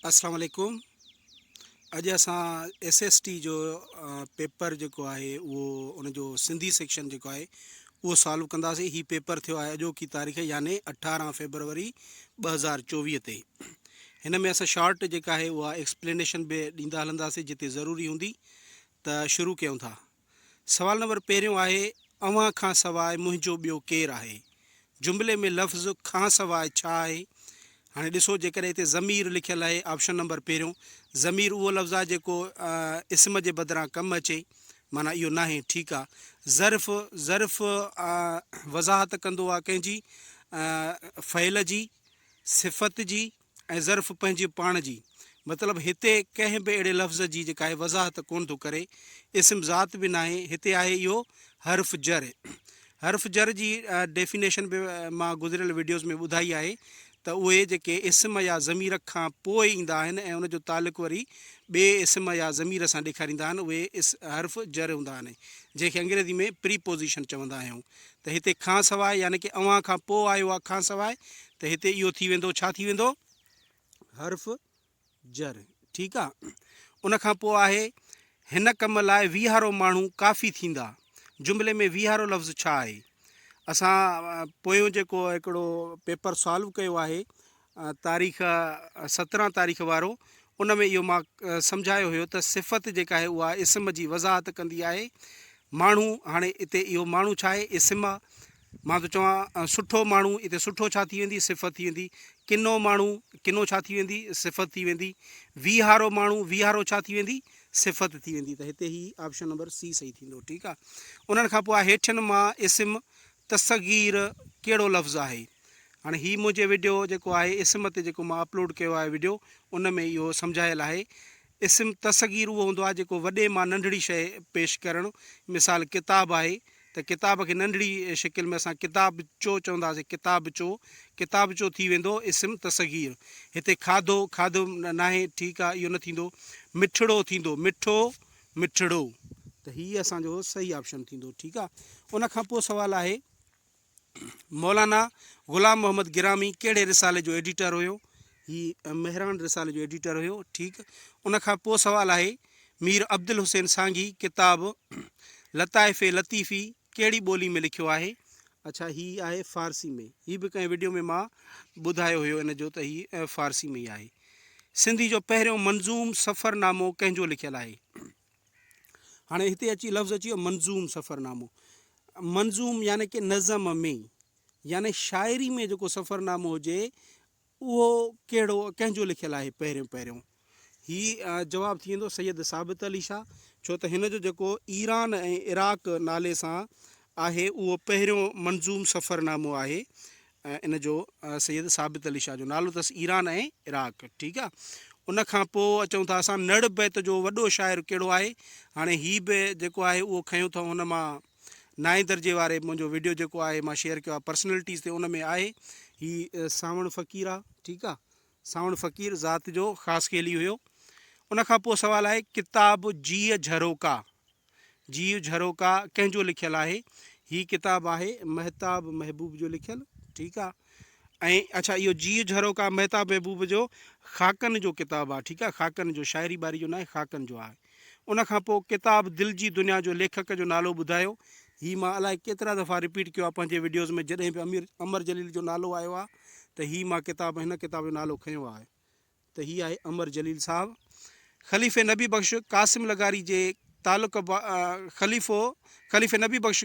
اسلام عليڪم اڄ اسان ايس ايس ٽي جو پيپر جيڪو آهي اهو ان جو سنڌي سيڪشن جيڪو آهي اهو سالو ڪنداسين هي پيپر ٿيو آهي اڄوڪي تاريخ يعني 18 فيبروري 2024 تي هن ۾ اسان شارٽ جيڪا آهي اها ايڪسپلينيشن به ڏيندا هلنداسين جتي ضروري هوندي ته شروع ڪيون ٿا سوال نمبر پهريون آهي، اوهان کان سواء منهنجو ٻيو ڪير آهي؟ جملي ۾ لفظ کان سواء ڇا آهي؟ هاڻي ڏسو جيڪڏهن هتي ضمير لکيل آهي آپشن نمبر پهريون ضمير اهو لفظ آهي جيڪو اسم جي بدران ڪم اچي معنيٰ اهو ناهي ٺيڪ آهي. ظرف، ظرف وضاحت ڪندو آهي ڪنهن جي؟ فعل جي، صفت جي، ۽ ظرف پنهنجي پاڻ جي، مطلب هتي ڪنهن به اهڙي لفظ جي جيڪا آهي وضاحت ڪونه ٿو ڪري، اسم ذات به ناهي، هتي آهي اهو حرف جر. حرف جر جي ڊيفينيشن به مان گذريل وڊيوز ۾ ٻڌائي آهي ته اهي جيڪي اسم يا ضمير کان پوء ايندا آهن ۽ ان جو تعلق وري ٻئي اسم يا ضمير سان ڏيکاريندا آهن اهي حرف جر هوندا آهن جنهن کي انگريزي ۾ پريپوزيشن چوندا آهيون. ته هتي کان سواء يعني ڪه اوهان کان پوء آيو آهي کان سواء ته هتي اهو ٿي ويندو ڇا ٿي ويندو حرف جر ٺيڪ آ ان کان پوء آهي هن ڪم لاء ويهارو ماڻهو ڪافي ٿيندا جملي ۾ ويهارو لفظ ڇا آهي اسان پويون جيڪو هڪڙو پيپر سالو ڪيو آهي تاريخ 17 تاريخ وارو ان ۾ اهو مان سمجهايو هيو ته صفت جيڪا آهي اها اسم جي وضاحت ڪندي آهي ماڻهو هاڻي اتي اهو ماڻهو ڇا آهي اسم آ مان ٿو چوان سٺو ماڻهو اتي سٺو ڇا ٿي ويندي صفت ٿي ويندي ڪنو ماڻهو ڪنو ڇا ٿي ويندي صفت ٿي ويندي ويهارو ماڻهو ويهارو ڇا ٿي ويندي صفت ٿي ويندي ته هتي هي آپشن نمبر سي صحيح ٿيندو ٺيڪ آ انهن کان پوء هيٺين مان اسم تصغير ڪهڙو لفظ آهي هاڻي هي منهنجي وڊيو جيڪو آهي اسم تي جيڪو مان اپلوڊ ڪيو آهي وڊيو ان ۾ اهو سمجهايل آهي اسم تصغير اهو هوندو آهي جيڪو وڏي مان ننڍڙي شيء پيش ڪرڻ مثال ڪتاب آهي ته ڪتاب کي ننڍڙي شڪل ۾ اسان ڪتابچو چونداسين ڪتابچو ڪتابچو ٿي ويندو اسم تصغير هتي کاڌو کاڌو ناهي ٺيڪ آهي اهو نه ٿيندو مٺڙو ٿيندو مٺو مٺڙو ته هي اسان جو صحيح آپشن ٿيندو ٺيڪ آ ان کان پوء سوال آهي مولانا غلام محمد گرامي ڪهڙي رسالي جو ايڊيٽر هيو هي مهراڻ رسالي جو ايڊيٽر هيو ٺيڪ ان کان پوء سوال آهي مير عبدالحسين سانگي ڪتاب لطائف لطيفي ڪهڙي ٻولي ۾ لکيو آهي اڇا هي آهي فارسي ۾ هي به ڪنهن وڊيو ۾ مان ٻڌايو هيو ان جو ته هي فارسي ۾ ئي آهي سنڌي جو پهريون منظوم سفرنامو ڪنهن جو لکيل آهي؟ هاڻي هتي اچي لفظ اچي ويو منظوم سفرنامو. منظوم يعني ڪي نظم ۾ يعني شاعري ۾ جيڪو سفرنامو هجي اهو ڪهڙو ڪنهن جو لکيل آهي پهريون پهريون؟ هي جواب ٿي ويندو سيد ثابت علي شاهه ڇو ته هن جو جيڪو ايران ۽ عراق نالي سان آهي اهو پهريون منظوم سفرنامو آهي ان جو سيد ثابت علي شاهه جو نالو اٿس ايران ۽ عراق ٺيڪ آ ان کان پوء اچون ٿا اسان نڙ بيت جو وڏو شاعر ڪهڙو آهي هاڻي هي به جيڪو آهي اهو کنيو اٿئون هن مان نائين درجي واري منهنجو وڊيو جيڪو آهي مان شيئر ڪيو آهي پرسنلٽيز تي ان ۾ آهي هي سانوڻ فقير آ ٺيڪ آ سانوڻ فقير ذات جو خاصخيلي هيو ان کان پوء سوال آهي ڪتاب جيء جهروڪا جيء جهروڪا ڪنهن جو لکيل آهي؟ هي ڪتاب آهي مهتاب محبوب جو لکيل، ٺيڪ آ. ۽ اڇا اهو جيء جهروڪا مهتاب محبوب جو خاڪن جو ڪتاب آ، ٺيڪ آ، خاڪن جو شاعري ٻاري جو ناهي خاڪن جو آهي. ان کان پوء ڪتاب دل جي دنيا جو ليکڪ جو نالو ٻڌايو. هي مان الائي ڪيترا دفعا رپيٽ ڪيو آ پنهنجي وڊيوز ۾ جڏهن به امير امر جليل جو نالو آيو آ ته هي مان ڪتاب هن ڪتاب جو نالو کنيو آهي. ته هي آهي امر جليل صاحب. خليفي نبي بخش قاسم لغاري جي تعلق خليفو خليفي نبي بخش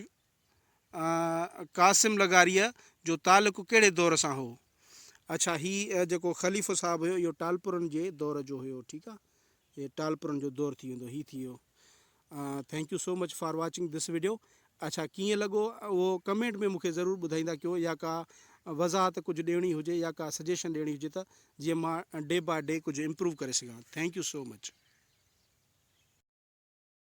قاسم لغاريء جو تعلق ڪهڙي دور سان هو؟ اڇا هي جيڪو خليفو صاحب هيو اهو ٽالپرن جي دور جو هيو ٺيڪ آ هي ٽالپرن جو دور ٿي ويندو هي ٿي ويو thank you so much for watching this video اڇا ڪيئن لڳو اهو ڪمينٽ ۾ مونکي ضرور ٻڌائيندا ڪيو يا ڪا وضاحت ڪجهه ڏيڻي هجي يا ڪا سجيشن ڏيڻي هجي ته جيئن مان ڊي باء ڊي ڪجهه امپروو ڪري سگهان thank you so much.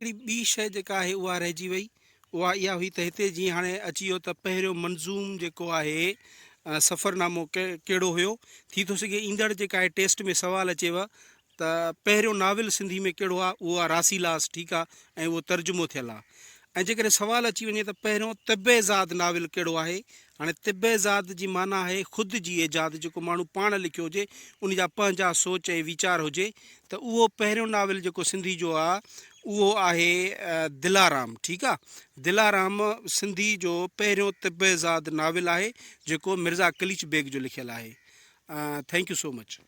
هڪڙي ٻي شيء جيڪا آهي اها رهجي وئي اها اها هئي ته هتي جيئن هاڻي اچي ويو ته پهريون منظوم جيڪو آهي سفرنامو ڪهڙو هيو ٿي ٿو سگهي ايندڙ جيڪا آهي ٽيسٽ ۾ سوال اچيو ته پهريون ناول سنڌي ۾ ڪهڙو آهي اهو آهي راسيلاس ٺيڪ آهي ۽ اهو ترجمو ٿيل آهي ۽ جيڪڏهن سوال اچي وڃي ته پهريون طبع زاد ناول ڪهڙو آهي هاڻي طبعزاد جي معنيٰ آهي خود جي ايجاد جيڪو ماڻهو پاڻ لکيو هجي ان جا پنهنجا سوچ ۽ ويچار هجي ته اهو پهريون ناول جيڪو سنڌي جو آ اهو آهي دلارام ٺيڪ آ دلارام سنڌي جو پهريون طبعزاد ناول آهي جيڪو مرزا قليچ بيگ جو لکيل آهي thank you so much.